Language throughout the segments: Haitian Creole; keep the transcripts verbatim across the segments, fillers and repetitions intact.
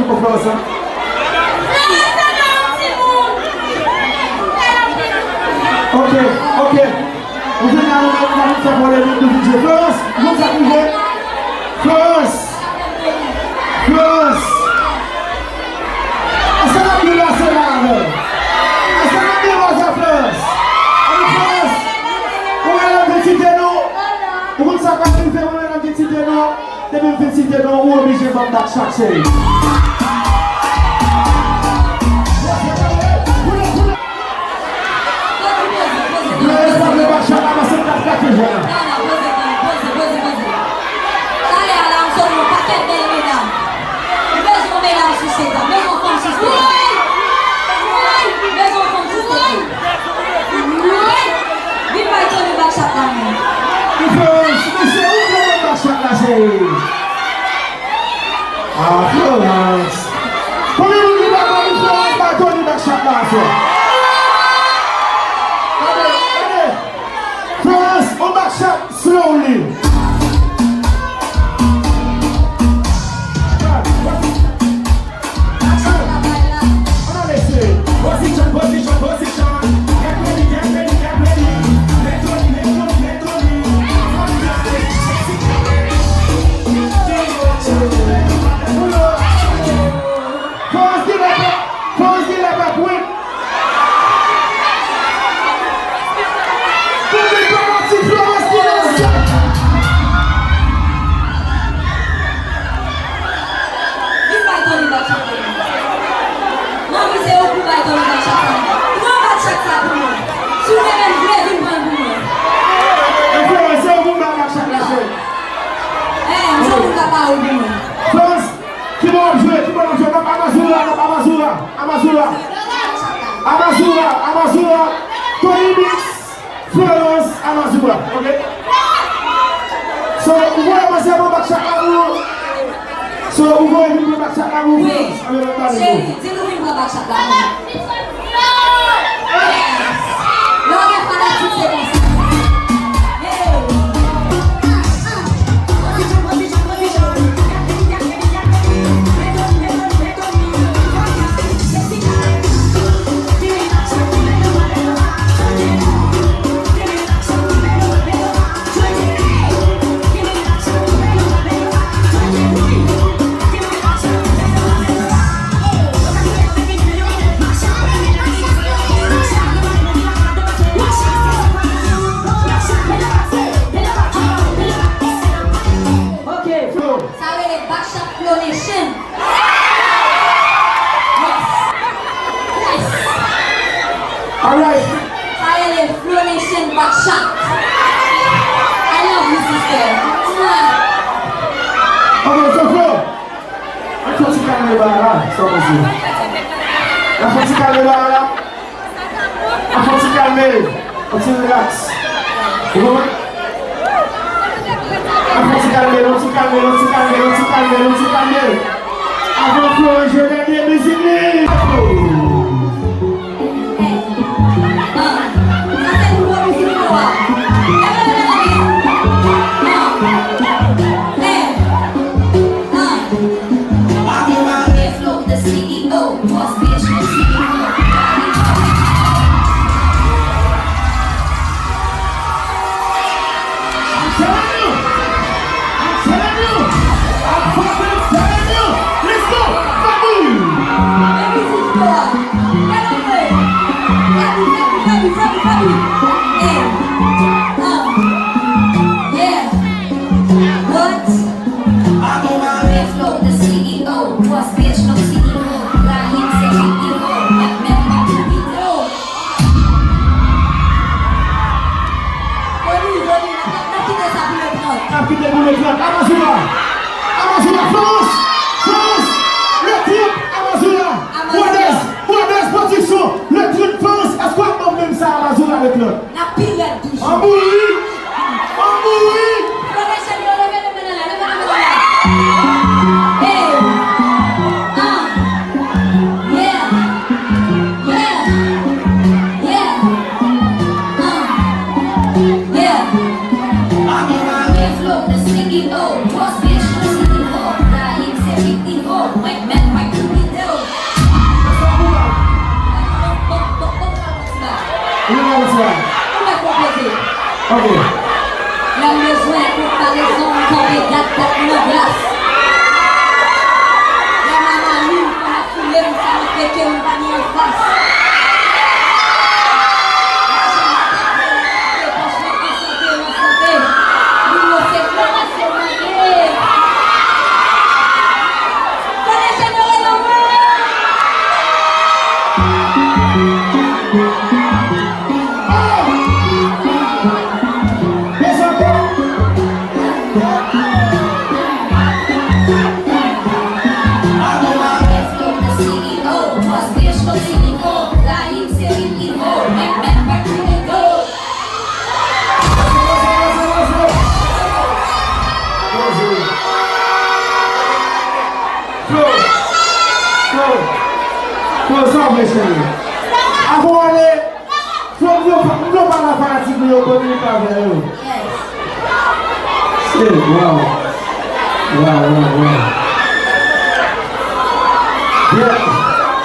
Pou Florence, hein? Ok, ok. Nou vin la, nou vin, nou vin fè polemik, nou vin jwe. Florence, nou sa ki jwe? Florence! Florence! Èske n ap devanse la avè l? Èske n ap devanse Florence? Ann Florence! Ou wè lè m vin site non? Ou konn sa k ap rive mwen lè m vin site non? Depi m fin site non, ou oblije ban m bak chat, cheri. Florence pa vle bak chat la, paske m t ap gate jwè a. Talè a la, m sot yon pakèt bèl medam. M bezwen yon medam sou stage la. M bezwen yon fanm sou stage la. M bezwen yon fanm sou stage la. Vin bay Tony bak chat la, menm. Florence, mesye, ou vle ban m bak chat la, cheri? Ah, Florence. Konbyen moun ki dakò pou Florence bay Tony bak chat la aswè? Tande, tande. Florence, on bak chat slowly. Ann al eseye. Position, position, position. Get ready, get ready, get ready. Get ready, get ready, get ready. Florence, get up, Florence, get up, up, win. Pou li pa pati Florence ki nan sa. Vin bay Tony bak chat la. Manmi, se ou pou bay Tony bak chat la. Pran bak chat la pou mwen. Si w renmen m vre, vin pran l pou mwen. E Florence, se ou pou bay bak chat la, cheri. Eh, m jan moun ka pa ou pou mwen. Florence, ki bò w ap jwe? Ki bò w ap jwe? N ap Amazura, n ap Amazura. Amazura. Amazura, Amazura. Tony Mix, Florence, Amazura. Ok? So, ou voye mwen sèlman bak chat la pou ou. So, ou voye vin pran bak chat la pou ou, Florence. Ann, ann pale. Cheri, di nou vin pran bak chat la pou nou. Lè w gen fanatik, se konsa. Ok, Flo. Sa rele Backshot Flow Nation. Yes. Yes. Alright. Sa rele Flow Nation Backshot. I love you, sister. Mwah. Ok, so Flo. Ann fè ti kalme bagay la, sa w panse? Ann fè ti kalme bagay la. Ann fè ti kalme, yon ti relax. Ou konprann? Ann fè ti kalme, yon ti kalme, yon ti kalme, yon ti kalme, yon ti kalme. Avan Florence jwe dènye mizik li. I'm telling you! I'm telling you! I'm fucking telling you! Let's go! Fuck you! Fè mizik yo a. Fè nou vre. Fè nou, fè nou, fè nou, fè nou, fè nou. Hey. Ah. Yeah. What? Flow, the C E O. Boss bitch, no C E O. Raheem se G E O. Mèt, mèt, mèt, mèt. Tony, Tony, n ap, n ap kite sa pou le trant. N ap kite pou le trant. Amazura! Amazura, Florence! Florence! Le trant, Amazura! Amazura. Brothers, Brothers Production, le trant, Florence, èske w ap ban m menm sa, Amazura, le trant? N ap pi rèd toujou. An mouri! An mouri! Florence, yo leve, leve, leve, leve, leve, leve. Hey! Ah! Yeah! Yeah! Yeah! Ah! Yeah! Flow, the C E O, boss bitch, no C E O, Raheem se G E O, mwen k mèt, mwen k Ou pa konpoze. Ok. Lè m bezwen konparezon, m kanpe gad tèt mwen nan glas. Lè m anmari m, fò m ap foule m, sa m ap rete, m pa gen anfas. Lajan m ap rete, pòch mwen an sante, m an sante. Moun yo se gwo mas yo mande. Fò n jenere nan mwen. Flo, Flo, Flo, sa w vle, cheri? Avan w ale, Flo, m vle, m vle w pale a fanatik ou yo, kominike avè yo. Shit, wow. Wow, wow, wow. Yeah,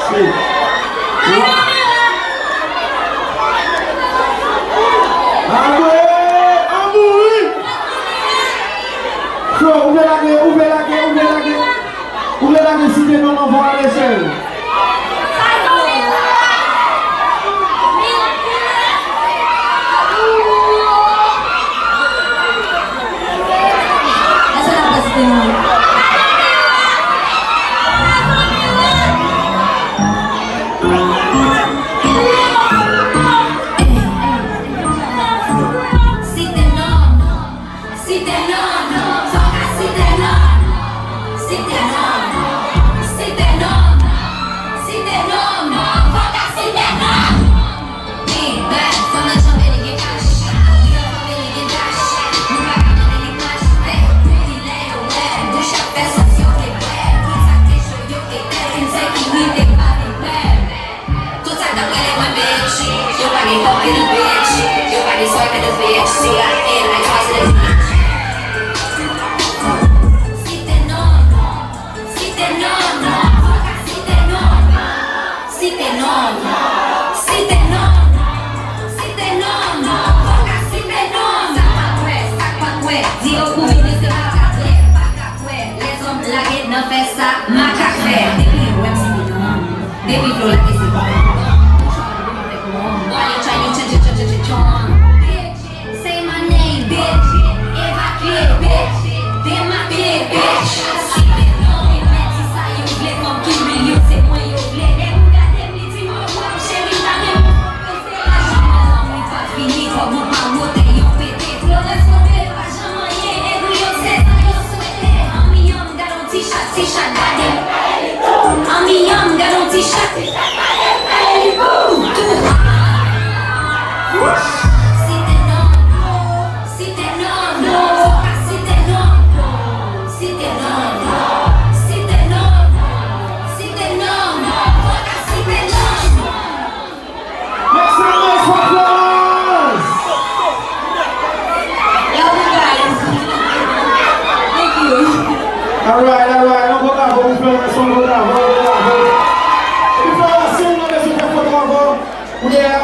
shit. Wow. Anmwe, anmwe. Flo, ou vle lage, ou vle lage, ou vle lage. Ou vle lage Site Non anvan w ale, cheri? Èske n ap fè Site Non? Site Non. Site Non, fòk a site Non. Site Non, site Non, site Non, fòk a site Non. Big bag, fanm nan tchanbe li gen kach. Li an fanmi li gen dach. Nou pa ka mande li mach. Fè yo kouri lè yo wè. Bouch ap fè sans yo vle bwè. Tout sa k te cho yo te tèt. Ensekirite pa vin pè. Tout sa k t ap rele mwen bitch, yo pa gen kòb ki nan bitch, yo pa gen swag ki nan bitch, C I A like positive. Site Non, Site Non, fòk a site Non. Site Non, Site Non, Site Non, fòk a site Non. Sa k pa kwè, sa k pa kwè, di yo pou vini se pa ka kwè, pa ka kwè. Lèzòm lage nan fè sa makak fè. Depi yo wè m site Non. Depi Flo lage se bon. Why you trying to ch- ch- ch- ch- ch- ch- Bitch, say my name, bitch. Evakye, bitch. Demake, bitch. Site Non, yo mèt di sa yo vle, fanm ki real yo, se mwen yo vle. Lè nou gade m, li di m, oh, wow, cheri, m ta renmen w. Fini, kòb ou pa wote, yo pete. Florence Cote pa janm anyen, egri yo se sa yo swete. Anmyòm, gad on ti chat, ti chat gade m. Anmyòm, gad on ti chat, ti chat gade m. Tou. Site Non, Site Non, fòk a site Non. Site Non, Site Non, Site Non, fòk a site Non. Make some noise for Florence! Love you guys. Thank you. Alright, alright. Yon gwo bravo pou Florence, yon gwo bravo, yon gwo bravo. Epi Florence, si w nan bezwen fè foto ankò, ou dèyè a?